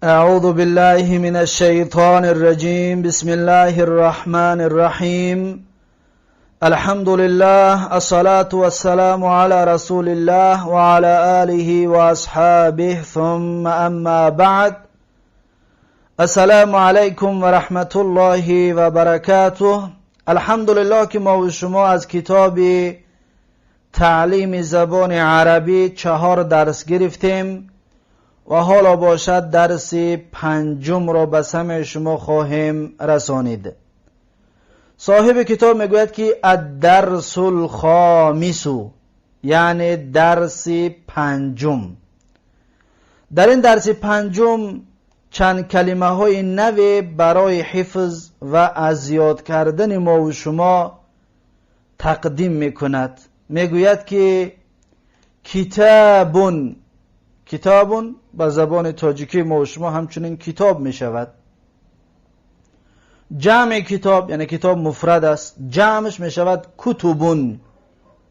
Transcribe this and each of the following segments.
أعوذ بالله من الشيطان الرجيم. بسم الله الرحمن الرحيم. الحمد لله، الصلاة والسلام على رسول الله وعلى آله وأصحابه، ثم أما بعد. السلام علیکم و رحمت الله و برکاته. الحمدلله که ما و شما از کتاب تعلیم زبان عربی 4 درس گرفتیم و حالا باشد درس 5 را به سمع شما خواهیم رسانید. صاحب کتاب میگوید که الدرس الخامس، یعنی درس 5. در این درس 5 چند کلمه های نو برای حفظ و از یاد کردن ما و شما تقدیم میکند. میگوید که کتابون، کتابون به زبان تاجیکی ما و شما همچنین کتاب میشود. جمع کتاب یعنی کتاب مفرد است، جمعش میشود کتبون،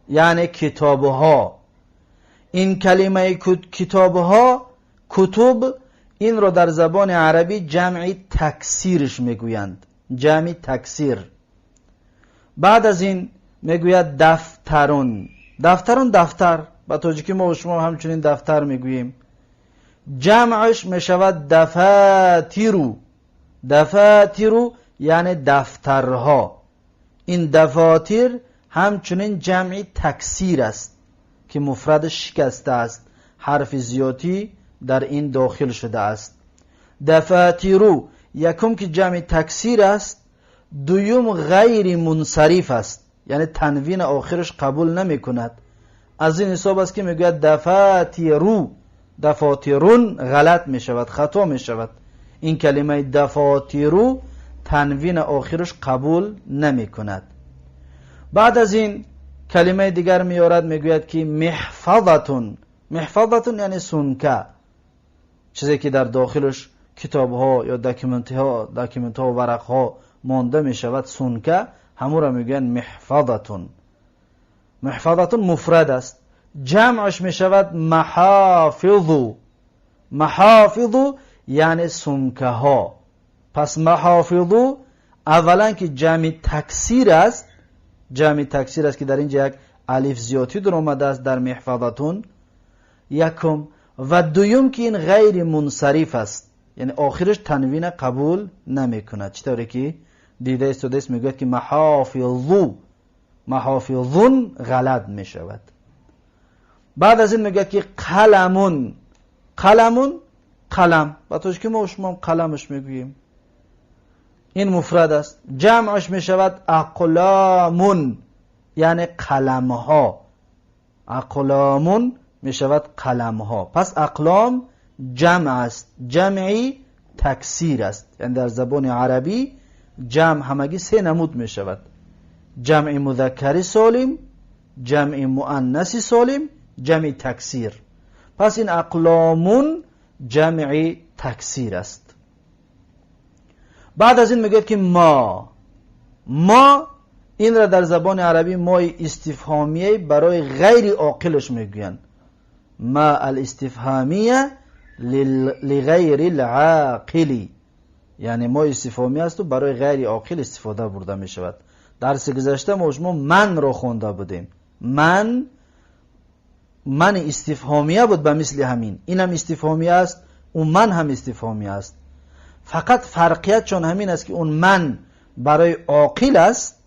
یعنی کتابها. این کلمه کتابها، کتب، این رو در زبان عربی جمع تکثیرش میگویند، جمع تکثیر. بعد از این میگوید دفترون. دفترون، دفتر، به تاجیکی ما و شما همچنین دفتر میگوییم. جمعش میشود دفاتیرو. دفاتیرو یعنی دفترها. این دفاتیر همچنین جمع تکثیر است که مفرد شکسته است، حرف زیادی در این داخل شده است. دفاتیرو یکم که جمع تکثیر است، دویم غیر منصرف است، یعنی تنوین آخرش قبول نمی کند. از این حساب است که میگوید دفاتیرو، دفاتیرون غلط می شود، خطا می شود. این کلمه دفاتیرو تنوین آخرش قبول نمی کند. بعد از این کلمه دیگر میارد، میگوید که محفظتون. محفظتون یعنی سنکه، چیزی که در داخلش کتاب ها یا document ها، document ها و ورق ها مانده می شود، سنکه، همون را میگوین محفظتون. محفظتون مفرد است، جمعش می شود محافظ. محافظ یعنی سنکه ها. پس محافظ اولا که جمع تکثیر است، جمع تکثیر است که در اینجا یک الف زیادی در آمده است در محفظتون، یکم. و دویم که این غیر منصرف است، یعنی آخرش تنوین قبول نمی کند. چطوری که دیده استوده است، میگوید که محافظو، محافظون غلط می شود. بعد از این میگوید که قلمون. قلمون، قلم، با که ما شما قلمش میگوییم، این مفرد است، جمعش می شود اقلامون، یعنی قلم ها. اقلامون می شود قلم ها. پس اقلام جمع است، جمعی تکثیر است. یعنی در زبان عربی جمع همگی 3 نمود می شود: جمع مذکر سالم، جمع مؤنث سالم، جمع تکثیر. پس این اقلامون جمع تکثیر است. بعد از این میگه که ما. ما این را در زبان عربی مای استفهامیه برای غیر عاقلش میگویند، ما الاستفهامیه لغیر العاقل، یعنی ما استفهامی است و برای غیر عاقل استفاده برده می شود. درس گذشته ما شما من را خوانده بودیم، من، من استفهامیه بود، به مثل همین اینم استفهامیه است، اون من هم استفهامیه است. فقط فرقیت چون همین است که اون من برای عاقل است،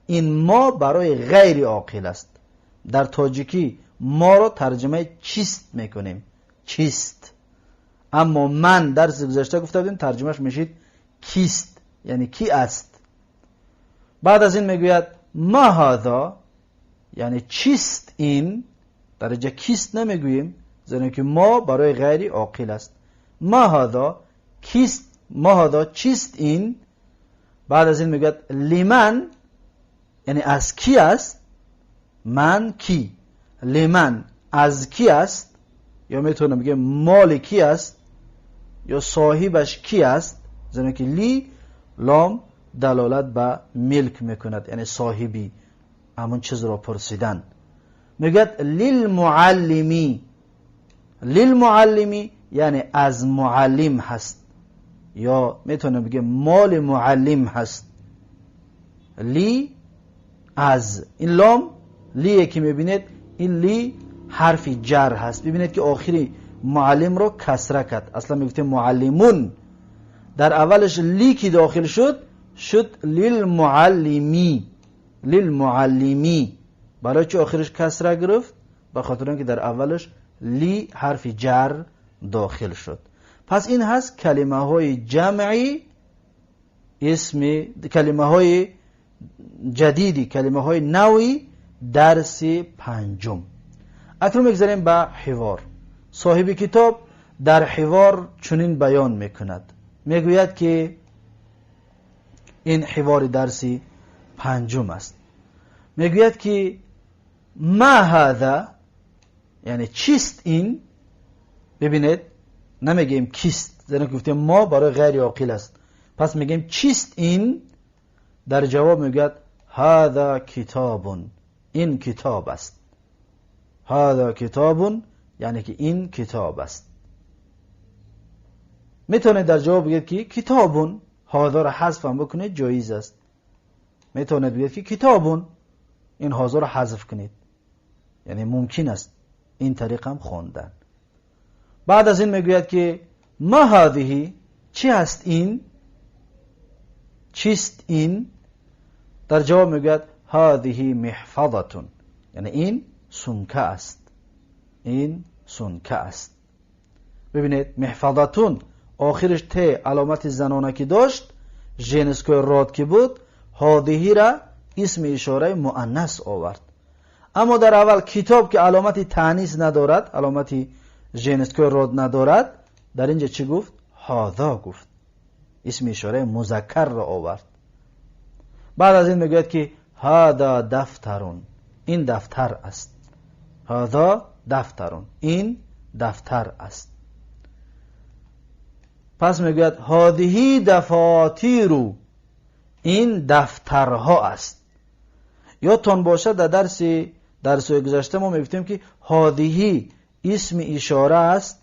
این ما برای غیر عاقل است. در تاجیکی ما را ترجمه چیست میکنیم، چیست. اما من درس گذشته گفته بودیم ترجمهش میشید کیست، یعنی کی است. بعد از این میگوید ما هذا، یعنی چیست این. در اینجا کیست نمیگوییم، زیرا که ما برای غیر عاقل است. ما هذا، کیست، ما هذا، چیست این. بعد از این میگوید لمن، یعنی از کی است. من کی، لمن از کی است، یا میتونم بگم مال کی است یا صاحبش کی است، زیرا که لی لام دلالت به ملک میکند، یعنی صاحبی همون چیز را پرسیدن. میگوید للمعلمی. للمعلمی یعنی از معلم هست، یا میتونه بگه مال معلم هست. لی از این لام لیه که میبینید این لی حرف جر هست. ببینید که آخری معلم رو کسره کرد، اصلا میگفتیم معلمون، در اولش لی که داخل شد شد للمعلمی. للمعلمی برای چی آخرش کسره گرفت؟ به خاطر اینکه در اولش لی حرف جر داخل شد. پس این هست کلمه های جمعی اسم، کلمه های جدیدی، کلمه های نوی درس پنجم. اکنون میگذاریم به حوار. صاحب کتاب در حوار چنین بیان میکند، میگوید که این حوار درسی پنجم است. میگوید که ما هذا، یعنی چیست این؟ ببینید نمیگیم کیست، زیرا که گفتیم ما برای غیر عاقل است، پس میگیم چیست این؟ در جواب میگوید هذا کتاب، این کتاب است. هذا کتاب یعنی که این کتاب است. میتونید در جواب بگید که کتابون، هذا را حذف هم بکنید جایز است. میتونید بگید که کتابون، این هذا را حذف کنید، یعنی ممکن است این طریق هم خواندن. بعد از این میگوید که ما هذه، چی هست این؟ چیست این؟ در جواب میگوید هذه محفظة، یعنی این سنکه است. این سنکه است. ببینید محفظتون آخرش ت علامت زنانه که داشت، женской род که بود، هذه را اسم اشاره مؤنث آورد. اما در اول کتاب که علامت تانیث ندارد، علامت женской род ندارد، در اینجا چی گفت؟ هذا گفت، اسم اشاره مذکر را آورد. بعد از این میگوید که هذا دفترون، این دفتر است. هذا دفترون، این دفتر است. پس میگوید هذه دفاتیر، این دفترها است. یادتان باشد در درس گذشته ما میگفتیم که هذه اسم اشاره است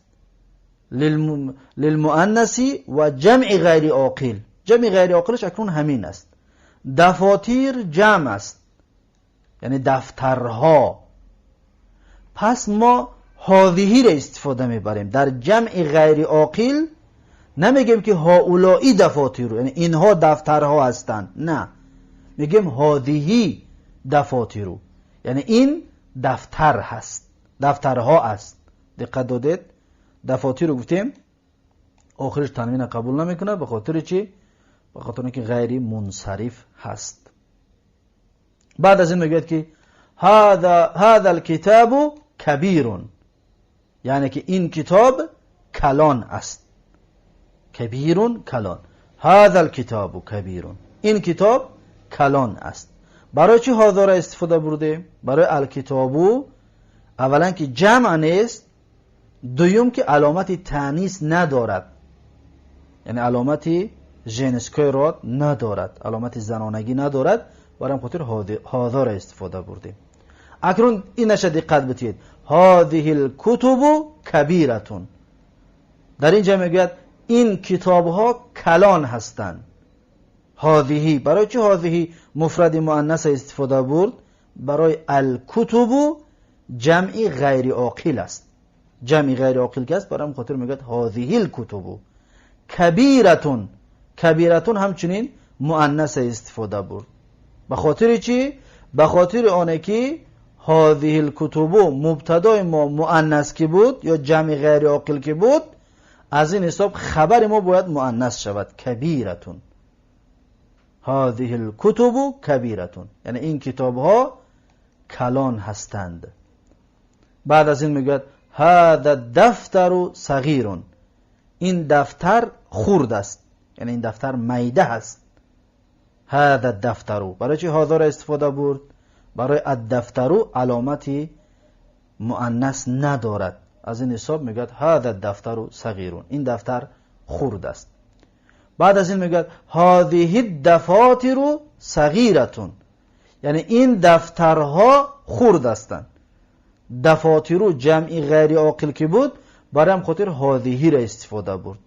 للمؤنث و جمع غیر عاقل. جمع غیر عاقلش اکنون همین است. دفاتیر جمع است، یعنی دفترها. پس ما هذه را استفاده میبریم در جمع غیر عاقل. نمیگیم که هؤلاء دفاتیر، یعنی اینها دفترها هستند، نه، میگیم هذه دفاتیر، یعنی این دفتر هست، دفترها است. دقت دادید؟ دفاتیر رو گفتیم آخرش تنوین قبول نمیکنه، به خاطر چی؟ به خاطر اینکه غیر منصرف هست. بعد از این میگوید که هذا الکتاب کبیر، یعنی که این کتاب کلان است. کبیر کلان، هذا الکتاب کبیر، این کتاب کلان است. برای چی هذا را استفاده بردیم؟ برای الکتابو اولا که جمع نیست، دوم که علامت تانیث ندارد، یعنی علامت женской род ندارد، علامت زنانگی ندارد، برای خاطر هذا را استفاده بردیم. اکنون اینش دقت بدید، هذه الکتب کبیرة، در اینجا میگوید این کتاب ها کلان هستند. هذه برای چی هذه مفرد مؤنث استفاده برد؟ برای الکتب جمع غیر عاقل است. جمع غیر عاقل که است، برای خاطر میگوید هذه الکتب. کبیرتون، کبیرتون همچنین مؤنث استفاده برد. به خاطر چی؟ به خاطر آنه که هذه الکتب مبتدای ما مؤنث که بود یا جمع غیر عاقل که بود، از این حساب خبر ما باید مؤنث شود، کبیرتون. هذه الکتب کبیرتون، یعنی این کتاب ها کلان هستند. بعد از این میگوید هذا الدفتر صغیر، این دفتر خرد است، یعنی این دفتر میده است. هذا الدفتر برای چی هذا را استفاده برد؟ برای الدفتر علامت مؤنث ندارد، از این حساب میگوید هذا الدفتر صغیر، این دفتر خرد است. بعد از این میگوید هذه الدفاتر صغیرة، یعنی این دفترها خرد هستند. دفاتر جمع غیر عاقل که بود، برای هم خاطر هذه را استفاده برد.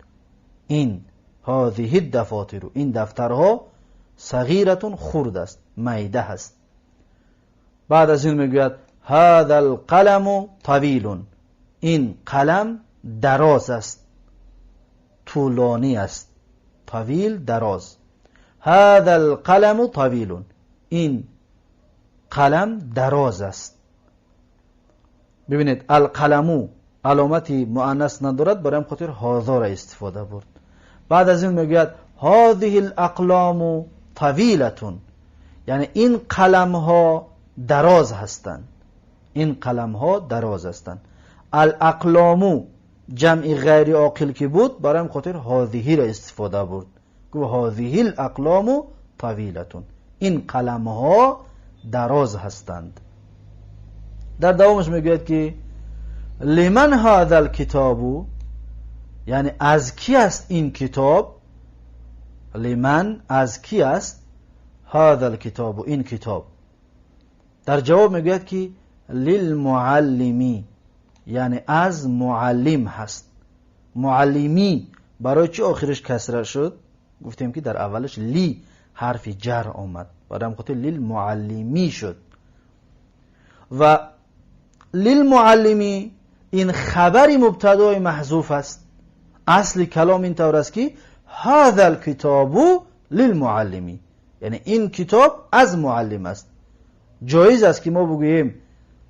این هذه الدفاتر، این دفترها صغیرتون خرد است، میده هست. بعد از این میگوید هذا القلم طویل، این قلم دراز است، طولانی است. طویل دراز. هذا القلم طویل، این قلم دراز است. ببینید القلمو علامت مؤنث ندارد، برای خاطر هذا را استفاده برد. بعد از این میگوید هذه الاقلام طویلة، یعنی این قلم ها دراز هستند. این قلم ها دراز هستند. الاقلامو جمع غیر عاقل که بود، برای خاطر هذه را استفاده برد. گفت هذه الاقلام طویلة، این قلم ها دراز هستند. در دوامش میگوید که لمن هذا الکتاب، یعنی از کی است این کتاب؟ لمن از کی است؟ هذا الکتاب، این کتاب. در جواب میگوید که للمعلمی، یعنی از معلم هست. معلمی برای چی آخرش کسره شد؟ گفتیم که در اولش لی حرف جر آمد، برای خاطر للمعلمی شد. و للمعلمی این خبری مبتدای محذوف است. اصل کلام این طور است که هذا الکتاب للمعلمی، یعنی این کتاب از معلم است. جایز است که ما بگوییم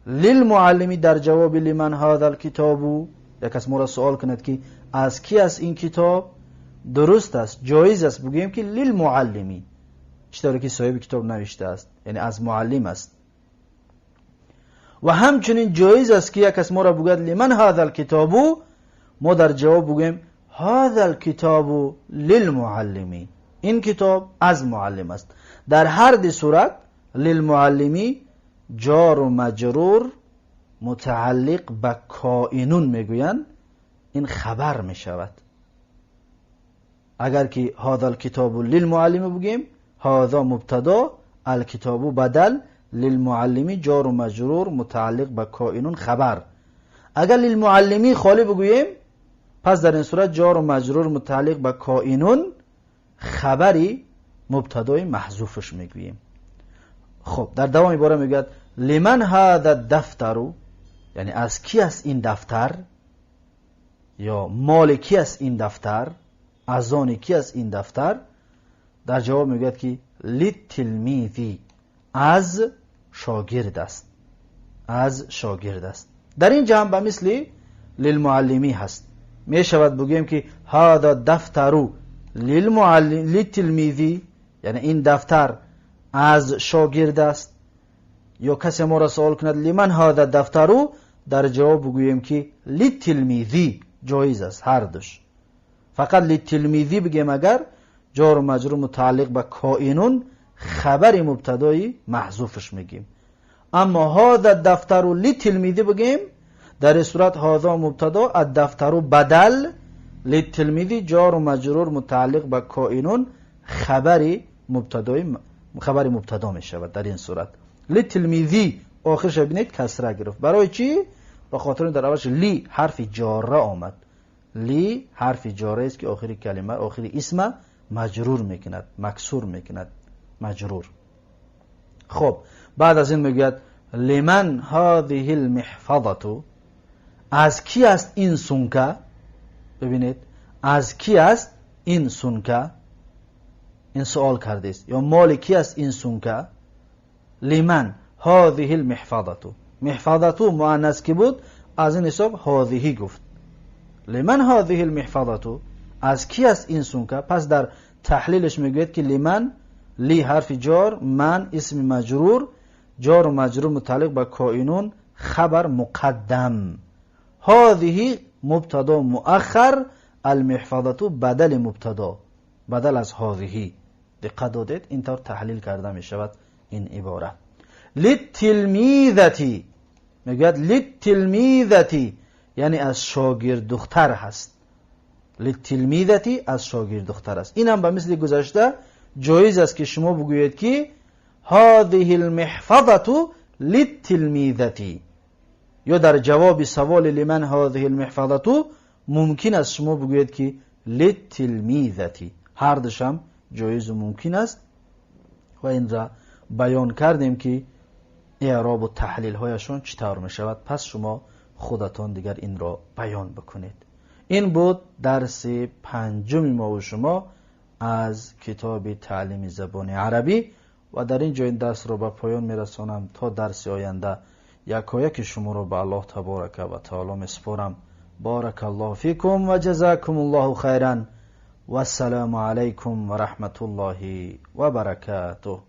للمعلمی در جواب لمن هذا الکتاب، یک کس ما را سوال کند که از کی است این کتاب، درست است، جایز است بگوییم که للمعلمی، چطوری که صاحب کتاب نوشته است، یعنی از معلم است. و همچنین جایز است که یک کس ما را بگوید لمن هذا الکتاب، ما در جواب بگوییم هذا الکتاب للمعلمی، این کتاب از معلم است. در هر دو صورت للمعلمی جار و مجرور متعلق به کائنون میگویند، این خبر می شود. اگر که هذا الکتاب للمعلم بگیم، هذا مبتدا، الکتاب بدل، للمعلمی جار و مجرور متعلق به کائنون خبر. اگر للمعلمی خالی بگوییم، پس در این صورت جار و مجرور متعلق به کائنون خبری مبتدای محذوفش میگوییم. خب در دوام عباره میگوید لمن هذا الدفتر، یعنی از کی است این دفتر، یا مال کی است این دفتر، از آن کی است این دفتر؟ در جواب میگوید که للتلمیذی، از شاگرد است، از شاگرد است. در اینجا هم به مثل للمعلمی هست. می شود بگوییم که هذا دفتر للمعلم للتلمیذی، یعنی این دفتر از شاگرد است. یا کسی ما را سوال کند لمن هذا دفتر، در جواب بگوییم که للتلمیذی، جایز است هر دوش. فقط للتلمیذی بگیم اگر جار و مجرور متعلق به کائنون خبر مبتدای محذوفش میگیم. اما هذا الدفتر للتلمیذی بگیم، در صورت هذا مبتدا، الدفتر بدل، للتلمیذی جار و مجرور متعلق به کائنون خبر مبتدای خبر مبتدا می شود. در این صورت للتلمیذی آخرش ببینید کسره گرفت. برای چی؟ به خاطر در اولش لی حرف جاره آمد. لی حرف جاره است که آخری کلمه، آخری اسم مجرور میکند، مکسور میکند، مجرور. خب بعد از این میگوید لمن هذه المحفظه، از کی است این سمکه؟ ببینید از کی است این سمکه، این سوال کرده است، یا مال کی است این سمکه؟ لمن هذه المحفظه، محفظه مؤنث که بود از این حساب هذه گفت. لمن هذه المحفظه، از کی است این سمکه؟ پس در تحلیلش میگوید که لمن، لی حرف جار، من اسم مجرور، جار و مجرور متعلق به کائنون خبر مقدم، هذه مبتدا مؤخر، المحفظه بدل مبتدا، بدل از هذه. دقت دادید اینطور تحلیل کرده می شود این عباره. للتلمیذتی میگوید للتلمیذتی یعنی از شاگرد دختر هست. للتلمیذتی از شاگرد دختر است. این هم به مثل گذشته جایز است که شما بگویید که هذه المحفظه للتلمیذتی. Ё дар ҷавоби саволи لمن هذه المحفظة мумкин аст шумо бигӯед, ки للتلميذة. Ҳар душам ҷоизу мумкин аст ва инра баён кардем, ки эъробу таҳлилҳояшон чӣ тавр мешавад. Пас шумо худатон дигар инро баён бикунед. Ин буд дарси панҷуми мову шумо аз китоби таълими забони арабӣ ва дар ин ҷо ин дарсро ба поён мерасонам. То дарси оянда якояки шуморо ба Аллоҳ таборака ва таоло месупорам. بارك الله فيكم وجزاكم الله خيرا، والسلام عليكم ورحمة الله وبركاته.